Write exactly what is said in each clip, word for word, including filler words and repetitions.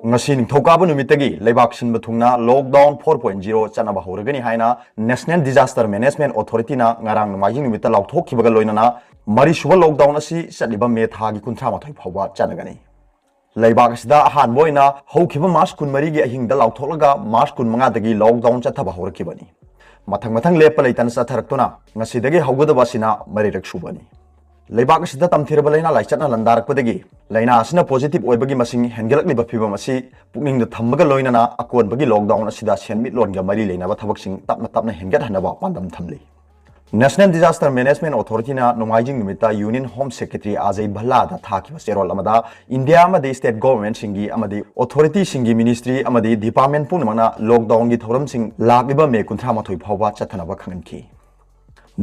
ꯉꯁꯤ ꯅꯤꯡꯊꯧꯀꯥꯕ ꯅꯨꯃꯤꯠꯇꯒꯤ ꯂꯩꯕꯥꯛ ꯁꯤꯟꯕ ꯊꯨꯡꯅ Lockdown four point zero ꯆꯠꯅꯕ ꯍꯧꯔꯒꯅꯤ ꯍꯥꯏꯅ National Disaster Management Authority ꯅ ꯉꯔꯥꯡ ꯅꯣꯡꯃꯥꯏꯖꯤꯡ ꯅꯨꯃꯤꯠꯇ ꯂꯥꯎꯊꯣꯛꯈꯤꯕꯒ ꯂꯣꯏꯅꯅ ꯃꯔꯤꯁꯨꯕ lockdown ꯑꯁꯤ ꯆꯠꯂꯤꯕ ꯃꯦ ꯊꯥꯒꯤ ꯀꯨꯟꯊ꯭ꯔꯥ ꯃꯥꯊꯣꯏ ꯐꯥꯎꯕ ꯆꯠꯅꯒꯅꯤ꯫ ꯂꯩꯕꯥꯛ ꯑꯁꯤꯗ ꯑꯍꯥꯟꯕ ꯑꯣꯏꯅ ꯍꯧꯈꯤꯕ ꯃꯥꯔꯆ ꯀꯨꯟꯃꯔꯤꯒꯤ ꯑꯍꯤꯡꯗ ꯂꯥꯎꯊꯣꯛꯂꯒ ꯃꯥꯔꯆ ꯀꯨꯟꯃꯉꯥꯗꯒꯤ lockdown ꯆꯠꯊꯕ ꯍꯧꯔꯛꯈꯤꯕꯅꯤ꯫ ꯃꯊꯪ ꯃꯊꯪ ꯂꯦꯞꯄ ꯂꯩꯇꯅ ꯆꯠꯊꯔꯛꯇꯨꯅ ꯉꯁꯤꯗꯒꯤ ꯍꯧꯒꯗꯕ ꯑꯁꯤꯅ ꯃꯔꯤꯔꯛ ꯁꯨꯕꯅꯤ꯫ ꯂꯩꯕꯥꯛ ꯑꯁꯤꯗ ꯇꯝꯊꯤꯔꯕ ꯂꯥꯏꯅꯥ ꯂꯥꯏꯆꯠꯅ ꯂꯟꯗꯥꯔꯛꯄꯗꯒꯤ ꯂꯥꯏꯅꯥ ꯑꯁꯤꯅ positive ꯑꯣꯏꯕꯒꯤ ꯃꯁꯤꯡ ꯍꯦꯟꯒꯠꯂꯛꯂꯤꯕ ꯐꯤꯕꯝ ꯑꯁꯤ ꯄꯨꯛꯅꯤꯡꯗ ꯊꯝꯕꯒ ꯂꯣꯏꯅꯅ ꯑꯀꯣꯟꯕꯒꯤ lockdown ꯑꯁꯤꯗ ꯁꯦꯟꯃꯤꯠꯂꯣꯟꯒ ꯃꯔꯤ ꯂꯩꯅꯕ ꯊꯕꯛꯁꯤꯡ ꯇꯞꯅ ꯇꯞꯅ ꯍꯦꯟꯒꯠꯍꯟꯅꯕ ꯄꯥꯟꯗꯝ ꯊꯝꯂꯤ꯫ National Disaster Management Authority ꯅ ꯅꯣꯡꯃꯥꯏꯖꯤꯡ ꯅꯨꯃꯤꯠꯇ Union Home Secretary ꯑꯖꯌ ꯚꯜꯂꯥꯗ ꯊꯥꯈꯤꯕ ꯆꯦꯔꯣꯜ ꯑꯃꯗ ꯏꯟꯗꯤꯌꯥ ꯑꯃꯗꯤ state government ꯁꯤꯡꯒꯤ ꯑꯃꯗꯤ authority ꯁꯤꯡꯒꯤ ministry ꯑꯃꯗꯤ department ꯄꯨꯝꯅꯃꯛꯅ lockdown ꯒꯤ ꯊꯧꯔꯝꯁꯤꯡ ꯂꯥꯛꯂꯤꯕ ꯃꯦ ꯀꯨꯟꯊ꯭ꯔꯥ ꯃꯥꯊꯣꯏ ꯐꯥꯎꯕ ꯆꯠꯊꯅꯕ ꯈꯪꯍꯟꯈꯤ꯫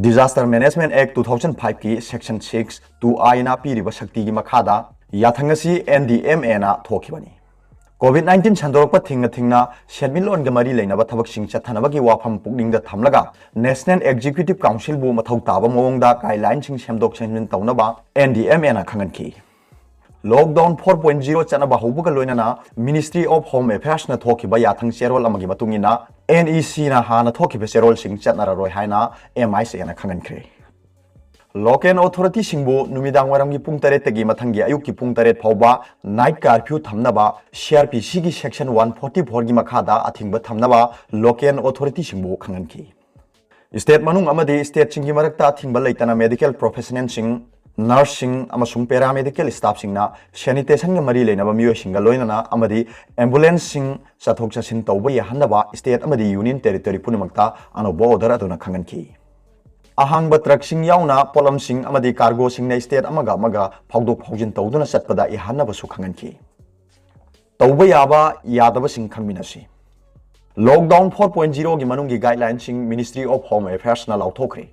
Disaster Management Act two thousand five ꯀꯤ section six two I ꯅ ꯄꯤꯔꯤꯕ ꯁꯛꯇꯤꯒꯤ ꯃꯈꯥꯗ ꯌꯥꯊꯪ ꯑꯁꯤ N D M A ꯅ ꯊꯣꯛꯈꯤꯕꯅꯤ꯫ COVID nineteen ꯁꯟꯗꯣꯔꯛꯄ ꯊꯤꯡꯅ ꯊꯤꯡꯅ ꯁꯦꯟꯃꯤꯠꯂꯣꯟꯒ ꯃꯔꯤ ꯂꯩꯅꯕ ꯊꯕꯛꯁꯤꯡ ꯆꯠꯊꯅꯕꯒꯤ ꯋꯥꯐꯝ ꯄꯨꯛꯅꯤꯡꯗ ꯊꯝꯂꯒ National Executive Council ꯕꯨ ꯃꯊꯧ ꯇꯥꯕ ꯃꯑꯣꯡꯗ guideline ꯁꯤꯡ ꯁꯦꯝꯗꯣꯛ ꯁꯦꯝꯖꯤꯟ ꯇꯧꯅꯕ N D M A ꯅ ꯈꯪꯍꯟꯈꯤ꯫ Lockdown four point zero ꯆꯠꯅꯕ ꯍꯧꯕꯒ ꯂꯣꯏꯅꯅ Ministry of Home Affairs ꯅ ꯊꯣꯛꯈꯤꯕ ꯌꯥꯊꯪ ꯆꯦꯔꯣꯜ ꯑꯃꯒꯤ ꯃꯇꯨꯡ ꯏꯟꯅ N E C ꯅ ꯍꯥꯟꯅ ꯊꯣꯛꯈꯤꯕ ꯆꯦꯔꯣꯜꯁꯤꯡ ꯆꯠꯅꯔꯔꯣꯏ ꯍꯥꯏꯅ M I S A ꯅ ꯈꯪꯍꯟꯈ꯭ꯔꯦ꯫ Local authority ꯁꯤꯡꯕꯨ ꯅꯨꯃꯤꯗꯥꯡ ꯋꯥꯏꯔꯝꯒꯤ ꯄꯨꯡ ꯇꯔꯦꯠꯇꯒꯤ ꯃꯊꯪꯒꯤ ꯑꯌꯨꯛꯀꯤ ꯄꯨꯡ ꯇꯔꯦꯠ ꯐꯥꯎꯕ night curfew ꯊꯝꯅꯕ C R P C ꯒꯤ section one forty four ꯒꯤ ꯃꯈꯥꯗ ꯑꯊꯤꯡꯕ ꯊꯝꯅꯕ local authority ꯁꯤꯡꯕꯨ ꯈꯪꯍꯟꯈꯤ꯫ State ꯃꯅꯨꯡ ꯑꯃꯗꯤ state ꯁꯤꯡꯒꯤ ꯃꯔꯛꯇ ꯑꯊꯤꯡꯕ ꯂꯩꯇꯅ medical professional ꯁꯤꯡ, nurse ꯁꯤꯡ ꯑꯃꯁꯨꯡ paramedical staff ꯁꯤꯡꯅ sanitation ꯒ ꯃꯔꯤ ꯂꯩꯅꯕ ꯃꯤꯑꯣꯏꯁꯤꯡꯒ ꯂꯣꯏꯅꯅ ꯑꯃꯗꯤ ambulance ꯁꯤꯡ ꯆꯠꯊꯣꯛ ꯆꯠꯁꯤꯟ ꯇꯧꯕ ꯌꯥꯍꯟꯅꯕ state ꯑꯃꯗꯤ union territory ꯄꯨꯝꯅꯃꯛꯇ ꯑꯅꯧꯕ order ꯑꯗꯨꯅ ꯈꯪꯍꯟꯈꯤ꯫ ꯑꯍꯥꯡꯕ truck ꯁꯤꯡ ꯌꯥꯎꯅ ꯄꯣꯠꯂꯝꯁꯤꯡ ꯑꯃꯗꯤ cargo ꯁꯤꯡꯅ state ꯑꯃꯒ ꯑꯃꯒ ꯐꯥꯎꯗꯣꯛ ꯐꯥꯎꯖꯤꯟ ꯇꯧꯗꯨꯅ ꯆꯠꯄꯗ ꯌꯥꯍꯟꯅꯕꯁꯨ ꯈꯪꯍꯟꯈꯤ꯫ ꯇꯧꯕ ꯌꯥꯕ ꯌꯥꯗꯕꯁꯤꯡ ꯈꯪꯃꯤꯟꯅꯁꯤ꯫ Lockdown four point zero ꯒꯤ ꯃꯅꯨꯡꯒꯤ guideline ꯁꯤꯡ Ministry of Home Affairs ꯅ ꯂꯥꯎꯊꯣꯛꯈ꯭ꯔꯦ꯫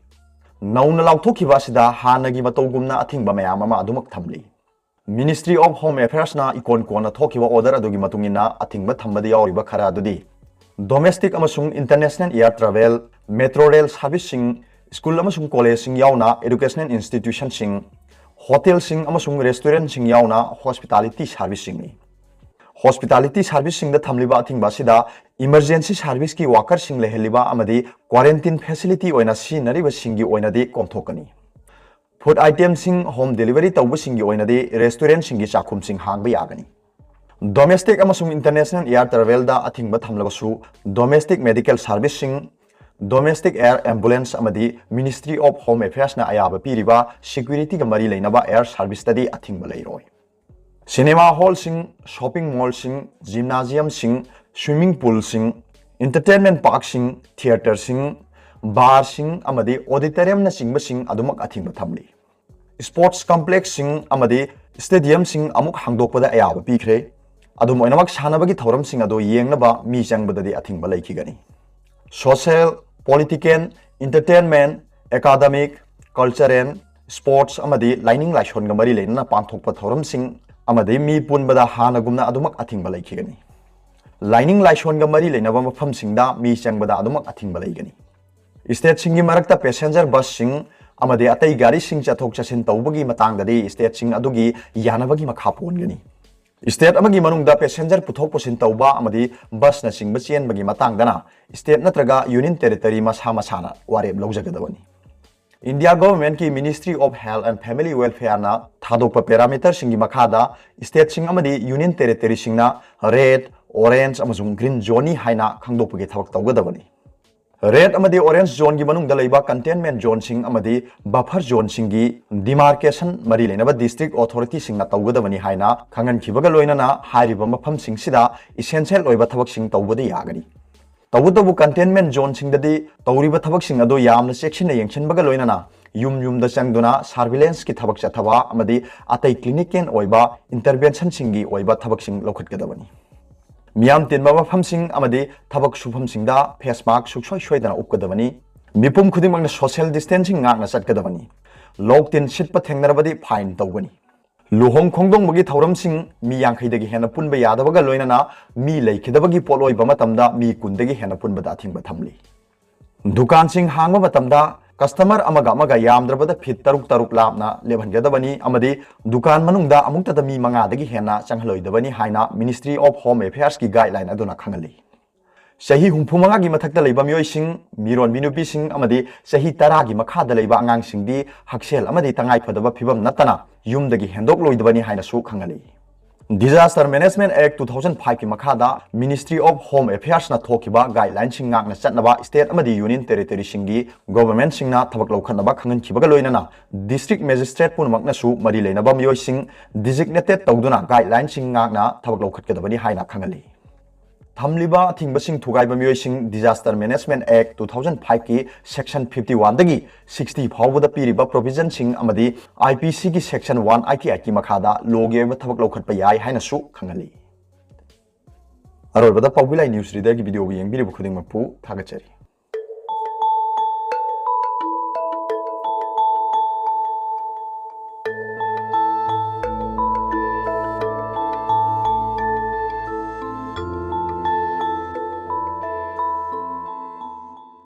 ꯅꯧꯅ ꯂꯥꯎꯊꯣꯛꯈꯤꯕ ꯑꯁꯤꯗ ꯍꯥꯟꯅꯒꯤ ꯃꯇꯧꯒꯨꯝꯅ ꯑꯊꯤꯡꯕ ꯃꯌꯥꯝ ꯑꯃ ꯑꯗꯨꯃꯛ ꯊꯝꯂꯤ꯫ Ministry of Home Affairs ꯅ ꯏꯀꯣꯟ ꯀꯣꯟꯅ ꯊꯣꯛꯈꯤꯕ order ꯑꯗꯨꯒꯤ ꯃꯇꯨꯡ ꯏꯟꯅ ꯑꯊꯤꯡꯕ ꯊꯝꯕꯗ ꯌꯥꯎꯔꯤꯕ ꯈꯔ ꯑꯗꯨꯗꯤ domestic ꯑꯃꯁꯨꯡ international air travel, metro rail service ꯁꯤꯡ, school ꯑꯃꯁꯨꯡ college ꯁꯤꯡ ꯌꯥꯎꯅ educational institution ꯁꯤꯡ, hotel ꯁꯤꯡ ꯑꯃꯁꯨꯡ restaurant ꯁꯤꯡ ꯌꯥꯎꯅ hospitality service ꯁꯤꯡꯅꯤ꯫ Hospitality serviceꯁꯤꯡꯗ ꯊꯝꯂꯤꯕ ꯑꯊꯤꯡꯕ ꯑꯁꯤꯗ emergency serviceꯀꯤ workerꯁꯤꯡ ꯂꯩꯍꯜꯂꯤꯕ ꯑꯃꯗꯤ quarantine facility ꯑꯣꯏꯅ ꯁꯤꯖꯤꯟꯅꯔꯤꯕꯁꯤꯡꯒꯤ ꯑꯣꯏꯅꯗꯤ ꯀꯣꯝꯊꯣꯛꯀꯅꯤ꯫ Food itemꯁꯤꯡ home delivery ꯇꯧꯕꯁꯤꯡꯒꯤ ꯑꯣꯏꯅꯗꯤ restaurantꯁꯤꯡꯒꯤ ꯆꯥꯛꯈꯨꯝꯁꯤꯡ ꯍꯥꯡꯕ ꯌꯥꯒꯅꯤ꯫ Domestic ꯑꯃꯁꯨꯡ international air travelꯗ ꯑꯊꯤꯡꯕ ꯊꯝꯂꯕꯁꯨ, domestic medical serviceꯁꯤꯡ, domestic air ambulance ꯑꯃꯗꯤ Ministry of Home Affairsꯅ ꯑꯌꯥꯕ ꯄꯤꯔꯤꯕ securityꯒ ꯃꯔꯤ ꯂꯩꯅꯕ air serviceꯇꯗꯤ ꯑꯊꯤꯡꯕ ꯂꯩꯔꯣꯏ꯫ Cinema hallꯁꯤꯡ, shopping mallꯁꯤꯡ, gymnasiumꯁꯤꯡ, swimming poolꯁꯤꯡ, entertainment parkꯁꯤꯡ, theatreꯁꯤꯡ, barꯁꯤꯡ ꯑꯃꯗꯤ auditoriumꯅꯆꯤꯡꯕꯁꯤꯡ ꯑꯗꯨꯃꯛ ꯑꯊꯤꯡꯕ ꯊꯝꯂꯤ꯫ Sports complexꯁꯤꯡ ꯑꯃꯗꯤ stadiumꯁꯤꯡ ꯑꯃꯨꯛ ꯍꯥꯡꯗꯣꯛꯄꯗ ꯑꯌꯥꯕ ꯄꯤꯈ꯭ꯔꯦ꯫ ꯑꯗꯨꯝ ꯑꯣꯏꯅꯃꯛ, ꯁꯥꯟꯅꯕꯒꯤ ꯊꯧꯔꯝꯁꯤꯡ ꯑꯗꯨ ꯌꯦꯡꯅꯕ ꯃꯤ ꯆꯪꯕꯗꯗꯤ ꯑꯊꯤꯡꯕ ꯂꯩꯈꯤꯒꯅꯤ꯫ Social, political, entertainment, academic, cultural, sports ꯑꯃꯗꯤ ꯂꯥꯏꯅꯤꯡ ꯂꯥꯏꯁꯣꯟꯒ ꯃꯔꯤ ꯂꯩꯅꯅ ꯄꯥꯡꯊꯣꯛꯄ ꯊꯧꯔꯝꯁꯤꯡ ꯑꯃꯗꯤ ꯃꯤ ꯄꯨꯟꯕꯗ ꯍꯥꯟꯅꯒꯨꯝꯅ ꯑꯗꯨꯃꯛ ꯑꯊꯤꯡꯕ ꯂꯩꯈꯤꯒꯅꯤ꯫ ꯂꯥꯏꯅꯤꯡ ꯂꯥꯏꯁꯣꯟꯒ ꯃꯔꯤ ꯂꯩꯅꯕ ꯃꯐꯝꯁꯤꯡꯗ ꯃꯤ ꯆꯪꯕꯗ ꯑꯗꯨꯃꯛ ꯑꯊꯤꯡꯕ ꯂꯩꯒꯅꯤ꯫ Stateꯁꯤꯡꯒꯤ ꯃꯔꯛꯇ passenger busꯁꯤꯡ ꯑꯃꯗꯤ ꯑꯇꯩ ꯒꯥꯔꯤꯁꯤꯡ ꯆꯠꯊꯣꯛ ꯆꯠꯁꯤꯟ ꯇꯧꯕꯒꯤ ꯃꯇꯥꯡꯗꯗꯤ stateꯁꯤꯡ ꯑꯗꯨꯒꯤ ꯌꯥꯅꯕꯒꯤ ꯃꯈꯥ ꯄꯣꯟꯒꯅꯤ꯫ State ꯑꯃꯒꯤ ꯃꯅꯨꯡꯗ passenger ꯄꯨꯊꯣꯛ ꯄꯨꯁꯤꯟ ꯇꯧꯕ ꯑꯃꯗꯤ busꯅꯆꯤꯡꯕ ꯆꯦꯟꯕꯒꯤ ꯃꯇꯥꯡꯗꯅ state ꯅꯠꯇ꯭ꯔꯒ union territory ꯃꯁꯥ ꯃꯁꯥꯅ ꯋꯥꯔꯦꯞ ꯂꯧꯖꯒꯗꯕꯅꯤ꯫ India governmentꯀꯤ Ministry of Health and Family Welfareꯅ ꯊꯥꯗꯣꯛꯄ parameterꯁꯤꯡꯒꯤ ꯃꯈꯥꯗ stateꯁꯤꯡ ꯑꯃꯗꯤ union territoryꯁꯤꯡꯅ red, orange ꯑꯃꯁꯨꯡ green zoneꯅꯤ ꯍꯥꯏꯅ ꯈꯪꯗꯣꯛꯄꯒꯤ ꯊꯕꯛ ꯇꯧꯒꯗꯕꯅꯤ꯫ Red ꯑꯃꯗꯤ orange zoneꯒꯤ ꯃꯅꯨꯡꯗ ꯂꯩꯕ containment zoneꯁꯤꯡ ꯑꯃꯗꯤ buffer zoneꯁꯤꯡꯒꯤ demarcation ꯃꯔꯤ ꯂꯩꯅꯕ district authorityꯁꯤꯡꯅ ꯇꯧꯒꯗꯕꯅꯤ ꯍꯥꯏꯅ ꯈꯪꯍꯟꯈꯤꯕꯒ ꯂꯣꯏꯅꯅ ꯍꯥꯏꯔꯤꯕ ꯃꯐꯝꯁꯤꯡꯁꯤꯗ essential ꯑꯣꯏꯕ ꯊꯕꯛꯁꯤꯡ ꯇꯧꯕꯗꯤ ꯌꯥꯒꯅꯤ꯫ ꯇꯧꯕꯇꯕꯨ containment zoneꯁꯤꯡꯗꯗꯤ ꯇꯧꯔꯤꯕ ꯊꯕꯛꯁꯤꯡ ꯑꯗꯨ ꯌꯥꯝꯅ ꯆꯦꯛꯁꯤꯟꯅ ꯌꯦꯡꯁꯤꯟꯕꯒ ꯂꯣꯏꯅꯅ ꯌꯨꯝ ꯌꯨꯝꯗ ꯆꯪꯗꯨꯅ surveillanceꯀꯤ ꯊꯕꯛ ꯆꯠꯊꯕ ꯑꯃꯗꯤ ꯑꯇꯩ clinical ꯑꯣꯏꯕ interventionꯁꯤꯡꯒꯤ ꯑꯣꯏꯕ ꯊꯕꯛꯁꯤꯡ ꯂꯧꯈꯠꯀꯗꯕꯅꯤ꯫ ꯃꯤꯌꯥꯝ ꯇꯤꯟꯕ ꯃꯐꯝꯁꯤꯡ ꯑꯃꯗꯤ ꯊꯕꯛ ꯁꯨꯐꯝꯁꯤꯡꯗ face mask ꯁꯨꯡꯁꯣꯏ ꯁꯣꯏꯗꯅ ꯎꯞꯀꯗꯕꯅꯤ꯫ ꯃꯤꯄꯨꯝ ꯈꯨꯗꯤꯡꯃꯛꯅ social distancing ꯉꯥꯛꯅ ꯆꯠꯀꯗꯕꯅꯤ꯫ ꯂꯣꯛ ꯇꯤꯟ ꯁꯤꯠꯄ ꯊꯦꯡꯅꯔꯕꯗꯤ fine ꯇꯧꯒꯅꯤ꯫ ꯂꯨꯍꯣꯡ ꯈꯣꯡꯗꯣꯡꯕꯒꯤ ꯊꯧꯔꯝꯁꯤꯡ ꯃꯤ ꯌꯥꯡꯈꯩꯗꯒꯤ ꯍꯦꯟꯅ ꯄꯨꯟꯕ ꯌꯥꯗꯕꯒ ꯂꯣꯏꯅꯅ ꯃꯤ ꯂꯩꯈꯤꯗꯕꯒꯤ ꯄꯣꯠ ꯑꯣꯏꯕ ꯃꯇꯝꯗ ꯃꯤ ꯀꯨꯟꯗꯒꯤ ꯍꯦꯟꯅ ꯄꯨꯟꯕꯗ ꯑꯊꯤꯡꯕ ꯊꯝꯂꯤ꯫ ꯗꯨꯀꯥꯟꯁꯤꯡ ꯍꯥꯡꯕ ꯃꯇꯝꯗ Customer ꯑꯃꯒ ꯑꯃꯒ ꯌꯥꯝꯗ꯭ꯔꯕꯗ ꯐꯤꯠ ꯇꯔꯨꯛ ꯇꯔꯨꯛ ꯂꯥꯞꯅ ꯂꯦꯞꯍꯟꯒꯗꯕꯅꯤ ꯑꯃꯗꯤ ꯗꯨꯀꯥꯟ ꯃꯅꯨꯡꯗ ꯑꯃꯨꯛꯇꯗ ꯃꯤ ꯃꯉꯥꯗꯒꯤ ꯍꯦꯟꯅ ꯆꯪꯍꯜꯂꯣꯏꯗꯕꯅꯤ ꯍꯥꯏꯅ Ministry of Home Affairsꯀꯤ guideline ꯑꯗꯨꯅ ꯈꯪꯍꯜꯂꯤ꯫ ꯆꯍꯤ ꯍꯨꯝꯐꯨ ꯃꯉꯥꯒꯤ ꯃꯊꯛꯇ ꯂꯩꯕ ꯃꯤꯑꯣꯏꯁꯤꯡ, ꯃꯤꯔꯣꯟꯕꯤ ꯅꯨꯄꯤꯁꯤꯡ ꯑꯃꯗꯤ ꯆꯍꯤ ꯇꯔꯥꯒꯤ ꯃꯈꯥꯗ ꯂꯩꯕ ꯑꯉꯥꯡꯁꯤꯡꯗꯤ ꯍꯛꯁꯦꯜ ꯑꯃꯗꯤ ꯇꯉꯥꯏ ꯐꯗꯕ ꯐꯤꯕꯝ ꯅꯠꯇꯅ ꯌꯨꯝꯗꯒꯤ ꯍꯦꯟꯗꯣꯛꯂꯣꯏꯗꯕꯅꯤ ꯍꯥꯏꯅꯁꯨ ꯈꯪꯍꯜꯂꯤ꯫ Disaster Management Act two thousand fiveꯀꯤ ꯃꯈꯥꯗ Ministry of Home Affairsꯅ ꯊꯣꯛꯈꯤꯕ guidelineꯁꯤꯡ ꯉꯥꯛꯅ ꯆꯠꯅꯕ state ꯑꯃꯗꯤ union territoryꯁꯤꯡꯒꯤ governmentꯁꯤꯡꯅ ꯊꯕꯛ ꯂꯧꯈꯠꯅꯕ ꯈꯪꯍꯟꯈꯤꯕꯒ ꯂꯣꯏꯅꯅ district magistrate ꯄꯨꯝꯅꯃꯛꯅꯁꯨ ꯃꯔꯤ ꯂꯩꯅꯕ ꯃꯤꯑꯣꯏꯁꯤꯡ designated ꯇꯧꯗꯨꯅ guidelineꯁꯤꯡ ꯉꯥꯛꯅ ꯊꯕꯛ ꯂꯧꯈꯠꯀꯗꯕꯅꯤ ꯍꯥꯏꯅ ꯈꯪꯍꯜꯂꯤ꯫ ꯊꯝꯂꯤꯕ ꯑꯊꯤꯡꯕꯁꯤꯡ ꯊꯨꯒꯥꯏꯕ ꯃꯤꯑꯣꯏꯁꯤꯡ Disaster Management Act two thousand fiveꯀꯤ section fifty oneꯗꯒꯤ sixty ꯐꯥꯎꯕꯗ ꯄꯤꯔꯤꯕ provisionꯁꯤꯡ ꯑꯃꯗꯤ IPCꯒꯤ section one eighty eightꯀꯤ ꯃꯈꯥꯗ lawꯒꯤ ꯑꯣꯏꯕ ꯊꯕꯛ ꯂꯧꯈꯠꯄ ꯌꯥꯏ ꯍꯥꯏꯅꯁꯨ ꯈꯪꯍꯜꯂꯤ꯫ ꯑꯔꯣꯏꯕꯗ ꯄꯥꯎꯕꯤ ꯂꯥꯏ news readerꯒꯤ videoꯕꯨ ꯌꯦꯡꯕꯤꯔꯤꯕ ꯈꯨꯗꯤꯡꯃꯛꯄꯨ ꯊꯥꯒꯠꯆꯔꯤ꯫